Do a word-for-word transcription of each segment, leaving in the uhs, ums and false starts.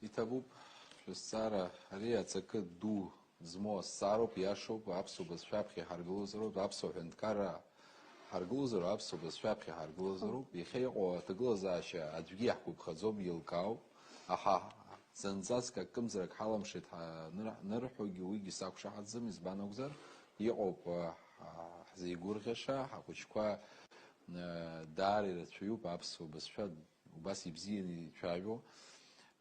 Иҭабуп шәызҵаара, ари аҵакы ду змоу азҵаароуп, иашоуп, аԥсуа бызшәа аԥхьа иҳаргылозароуп, аԥсуа ҳәынҭқарра ҳаргылозароуп, аԥсуа бызшәа аԥхьа иҳаргылозароуп. Иахьа иҟоу аҭагылазаашьа аӡәгьы иаҳгәаԥхаӡом, еилкаауп. Аха зынӡаск акымзарак ҳаламшеит ҳа-, ныр-, нырҳәогьы уигьы сақәшаҳаҭӡам, избан акәзар, иҟоуп, а, ҳ-, ҳзеигәырӷьаша, ҳахәыҷқәа, а, даара ирацәаҩуп аԥсуа бызшәа убас ибзианы ицәажәо,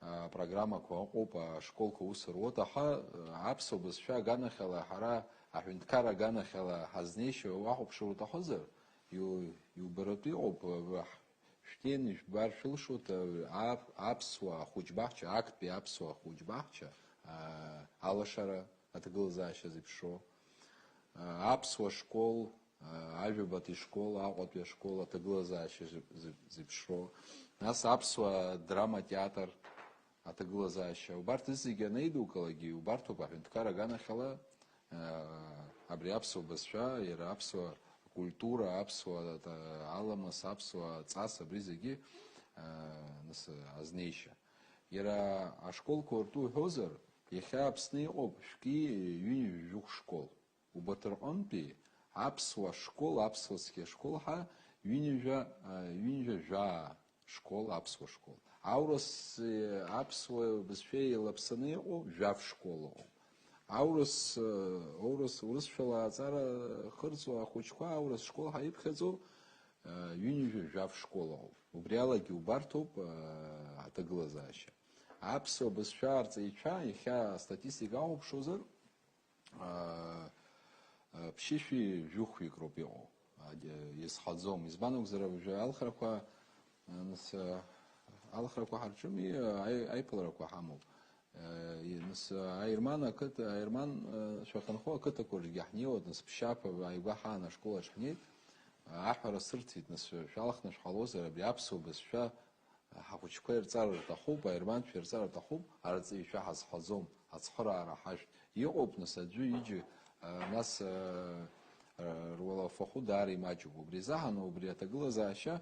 а, программақәа ыҟоуп, ашколқәа аус руеит, аха, а, аԥсуа бызшәа аганахьала ҳара аҳәынҭқарра аганахьала ҳазнеишьа уахәаԥшыр уҭахызар, иу-, иубаратәы иҟоуп, а, ҳ-, шәнеины ижәбар шәылшоит, а, ап-, аԥсуа ахәыҷбаҳча, актәи аԥсуа ахәыҷбаҳча, а, алашара аҭагылазаашьа зеиԥшроу, а, аԥсуа школ, а, ажәабатәи школ, Аҟәатәи ашкол аҭагылазаашьа зеиԥ-, зеиԥ-, зеиԥшроу, нас аԥсуа драма театр аҭагылазаашьа, убарҭ зегьы анеидукылагьы, убарҭоуп аҳәынҭқарра аганахьала, а, абри аԥсуа бызшәа, иара аԥсуа культура, аԥсуа, а, аламыс, аԥсуа ҵас, абри зегьы, а, нас, азнеишьа. Иара ашколқәа ртәы уҳәозар, иахьа Аԥсны иҟоуп шәки ҩынҩажәи жәохә школ. Убарҭ рҟынтәи аԥсуа школ, аԥсуа цқьа школ ҳәа ҩынҩажәа, а, ҩынҩажәа жәаа школ, аԥсуа школ. Аурыс, э, аԥсуа бызшәа еилаԥсаны иҟоу жәаф школ ыҟоуп. Аурыс, э, аурыс, урысшәала аҵара хырҵәо ахәыҷқәа аурыс школ ҳәа иԥхьаӡоу, э, ҩынҩажәа жәаф школ ыҟоуп. Убри алагьы убарҭоуп, э, аҭагылазаашьа. Аԥсуа бызшәа арҵаҩцәа, иахьа астатистика ахәаԥшуазар, аа, ԥшьышәи жәохәҩык роуп иҟоу, а, иазхаӡом. Избан акәзар, уажәы алхрақәа, а, нас, а, алхрақәа ҳарҿыми, аи-, аиԥыларақәа ҳамоуп. А, и-, нас, а, аерман ақыҭа, аерман, а, шәахьынхо ақыҭақәа рҿгьы ҳнеиуеит, нас ԥшьаԥа ааигәа ҳаан ашколаҿ ҳнеит. А, аҳәара сырҭеит, нас шәа-, шәалхны шәҟалозар, абри аԥсуа бызшәа ҳахәыҷқәа ирҵар рҭахуп, аерманцәа ирҵар рҭахуп, арҵаҩцәа ҳазхаӡом, ацхыраара ҳажәт. Иҟоуп, нас, аӡәы ҩыџьа, а, нас, а, а, руалафахәы даара имаҷуп. Убри азыҳәан убри аҭагылазаашьа, а,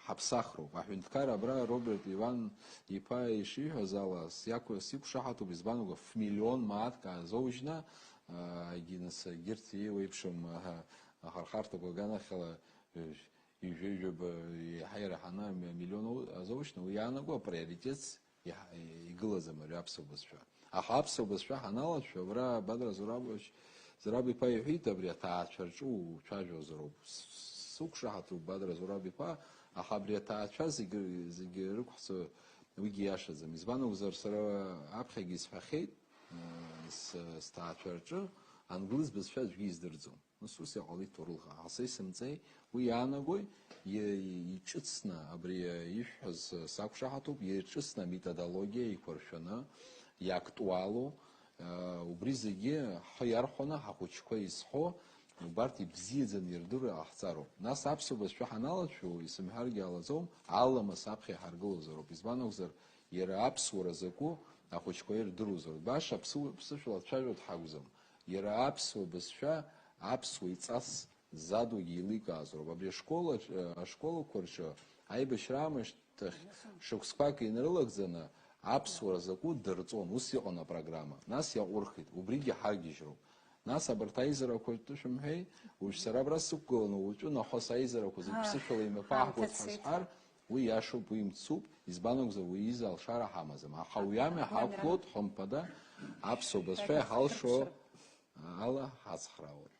ҳаԥсахроуп. Аҳәынҭқар абра Роберт Иван иԥа ишиҳәаз ала, сиақәы-, сиқәшаҳаҭуп, избан акәу, ф-, миллион мааҭк аазоужьны, а, егьи, нас, егьырҭ еиуеиԥшым, а, ахархарҭақәа аганахьала, ҩажәа-ҩажәаба еиҳа ираҳаны амиллион азоужьны, уи иаанаго априоритет иаҳ-, игылаӡам ари аԥсуа бызшәа. Аха аԥсуа бызшәа ҳаналацәа, абра Бадра Зурабович, Зураб иԥа иҳәеит, абри аҭаацәа рҿы уцәажәозароуп. С-, сықәшаҳаҭуп Бадра Зураб иԥа, аха абри аҭаацәа зегьы, зегьы рықәҳҵо уигьы иашаӡам. Избан акәзар, сара аԥхьагьы исҳәахьеит, э, с-, сҭаацәа рҿы англыз бызшәа аӡәгьы издырӡом. Нас ус иҟалеит ҭоурыхла. Ҳаса исымҵеи, уи иаанагои, и-, и-, иҿыцны, абри, э, ишәҳәаз, э, сақәшаҳаҭуп, иҿыцны аметодологиа еиқәыршәаны, иактуалу, э, убри зегьы ҳхы иархәаны, ҳахәыҷқәа изҳәо, убарҭ ибзиаӡаны ирдыруа иҟаҳҵароуп. Нас аԥсуа бызшәа ҳаналацәажәо, исымҳәаргьы ҟалаӡом, аламыс аԥхьа иҳаргылозароуп. Избан акәзар, иара аԥсуара закәу ахәыҷқәа ирдыруазароуп. Баша аԥсу-, ԥсышәала дцәажәо дҳакәӡам. Иара аԥсуа бызшәа, аԥсуа иҵас задугьы еиликаазароуп. Абри ашкол аҿ-, ашколқәа рҿы аибашьра аамышьҭахь шықәсқәак инрылагӡаны аԥсуара закәу дырҵон, ус иҟан апрограмма. Нас иаҟәырхит, убригьы ҳаргьежьроуп. Нас абарҭ аизарақәа ртәы шәымҳәеи, уажә сара абра сықәгыланы уаҵәы нахыс аизарақәа зегь ԥсышәала имҩаԥаҳгоит ҳазҳәар, уи иашоуп, уи мцуп, избан акәзар, уи изы алшара ҳамаӡам. Аха уи амҩа ҳақәлоит, хымԥада, аԥсуа бызшәа иҳалшо ала ҳацхраауеит.